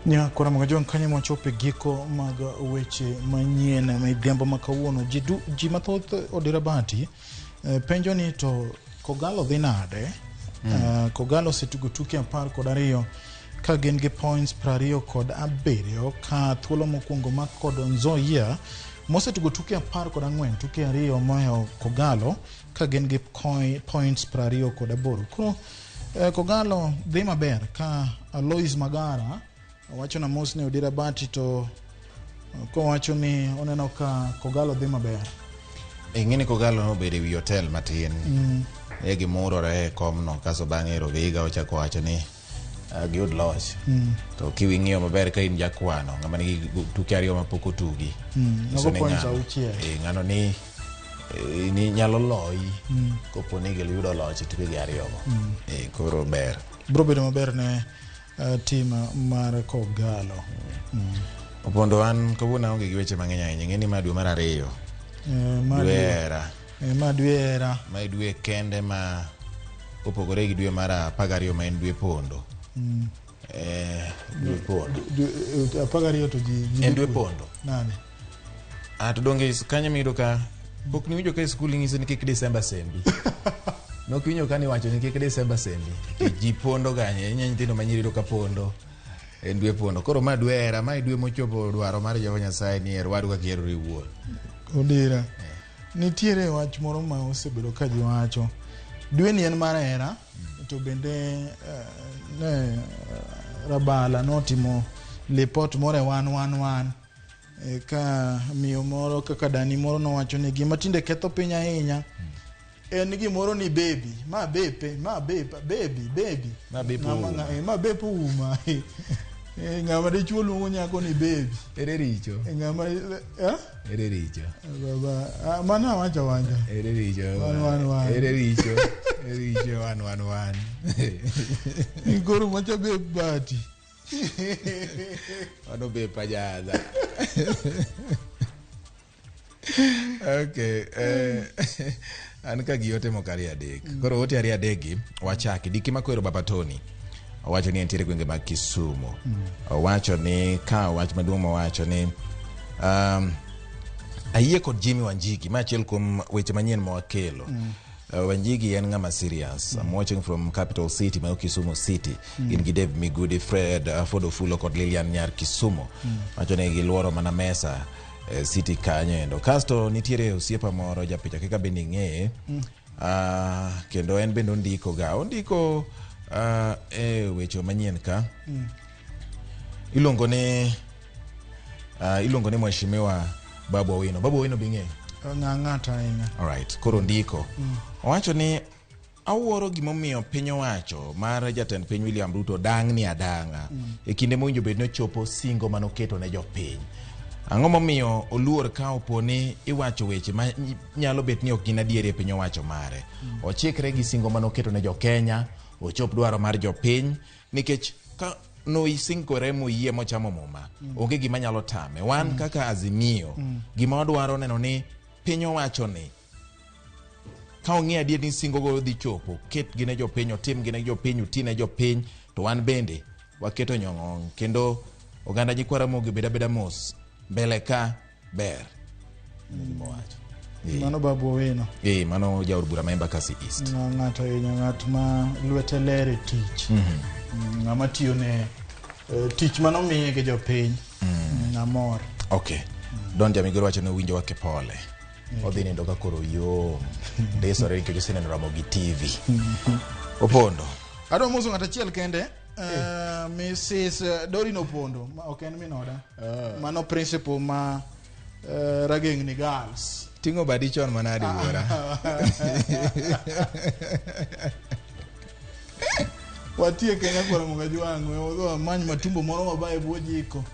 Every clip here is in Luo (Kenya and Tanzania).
Nyakora Mogajwang' kanyo mwachopo e giko mag weche manyien midhiambo ma kawuono. Ji, du, ji mathoth Odira Bati penjo ni to Kogalo dhi nade? Kogalo osetugo tuke 12 ka gin gi points 27 ka thuolo mokwongo mak kod Nzoia mosetugo tuke 14 tuke 2 mohewo Kogalo ka gin gi points 28. Koro Kogalo dhi maber ka Alois Magara wacho na mos ne Odira Bati to kowacho ni oneno ka Kogalo dhi maber. Ing'e ni Kogalo nobedo e wi hotel matin. E gimurore e komno kaso bang'e Roviga ochako wacho ni giyud loch. To kiwing'iyo maber ka in jakwano ng'ama nigi tuke 2 mapok otugi. Nyiso ni points 6. Ng'ano ni ni nyalo loyi kopo ni giyudo loch e tuke gi 2 go. Koro ber. Bro bedo maber ne tim mar Kogalo. Opondo an kawuono aonge gi weche mang'eny ahinya. Ing'e ni ma dwe mar 2. Dwe hera. Ma dwe hera. Ma dwe kende ma opogore gi dwe mar 12 ma en dwe pondo. Dwe pondo. 12 to ji en dwe pondo. Nani? To donge kanyo miyudo ka pok niwinjo ka e skul inyisi ni kik Desemba sembi. Nok iwinjo ka niwacho ni kik Desemba sembi. Ji pondo ga, nyithindo manyiri yudo ka pondo. En dwe pondo. Koro ma dwe hera, ma e dwe mochopo dwaro mar Jehova Nyasaye ni her wadu kaka iherori iwuon. Odira. Nitiere wach moro ma osebedo ka ji wacho. Dwe ni en mar hera, to bende ne Rabala notimo lipot moro e 111. Ka miyo moro kaka dani moro nowacho ni gima tinde ketho piny ahinya en gimoro ni baby, ma bepe, ma bepa, baby, baby. Ma bepe uma. Ma bepe uma. Ng'ama dichuo luongo nyako ni baby. Ere richo. Ng'ama Ere richo. Baba, mano awacho awacha. Ere richo. 1 1 1. Ere richo. Ere richo 1 1 1. Koro macha be bati. Mano bepa jadha. Okay, an ka gi ote moko 2 3. Koro ote 2 3 gi wachaki. Diki Makwero Baba Tony owacho ni entiere gwenge mag Kisumu. Owacho ni ka wach maduong' mowacho ni ayie kod Jimmy Wanjigi ma achiel kuom weche manyien mawakelo. Wanjigi en ng'ama serious. I'm watching from Capital City, ma Kisumu City. Gin gi Dave Migudi, Fred Fodo Fulo kod Lilian Nyar Kisumu. Wacho ni giluoro mana mesa city kanyo endo. Kasto nitiere osiepa moro japicha kaka bende ing'eye. Kendo en bende ondiko ga. Ondiko e weche manyien ka. Iluongo ni Mheshimiwa Babu Owino. Babu Owino be ing'eyo? Ng'ata ahinya. Alright, koro ndiko. Owacho ni awuoro gimomiyo piny owacho mar jatend piny William Ruto dang'ni adang'a e kinde mowinjo bed ni ochopo singo manoketo ne jopiny. Ang'o momiyo oluor ka opo ni iwacho weche ma nyalo bet ni ok gin adieri e piny owacho mare. Ochikre gi singo manoketo ne jo-Kenya, ochop dwaro mar jopiny, nikech ka noisingore moyie mochamo muma, onge gima nyalo tame. Wan kaka Azimio, gima wadwaro neno ni piny owacho ni ka ong'e adier ni singo go dhi chopo, ketgi ne jopiny, otimgi ne jopiny, uti ne jopiny, to wan bende waketo nyong'ong' kendo oganda nyikwa Ramogi obed abeda mos mbele ka ber. Gima owacho. Mano Babu Owino. Mano jaod bura ma Embakasi East. Ng'ato ahinya, ng'at ma lwete ler e tich. Ng'ama tiyo ne tich manomiye gi jopiny. Amor. Okay. Don Jamigoro wacho ni owinjo wake pole. Odhi nindo ka koro yom. Ndisore nikech oseneno Ramogi TV. Opondo. Adwa moso ng'at achiel kende. Mrs. Doreen Opondo, ma ok en minoda. Mano principal ma Ragengni Girls. Ting'o badi chon manade wuora. Watie Kenya koro Mogajwang', wamany matumbo moro wabaye bwo jiko.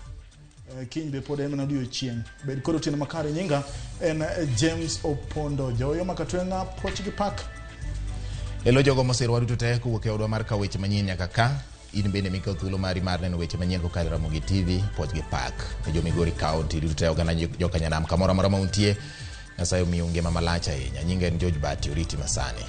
Kiny be pod en mana odiochieng'. Bed kod otieno makare. Nyinga en James Opondo. Jaoyo Makatwenga, Poch gi Pak. Elo jogo mosero waduto te kowuok e odwa mar kawo weche manyien nyaka ka. In bende mikawo thuolo mari mar neno weche manyien kokalo e Ramogi TV, Poch gi Pak. Ne jo Migori County duto te, oganda joka Nyanam kamoro amora ma untie. Nyasaye omiu ngima malach ahinya. Nyinga en George Bati, oriti masani.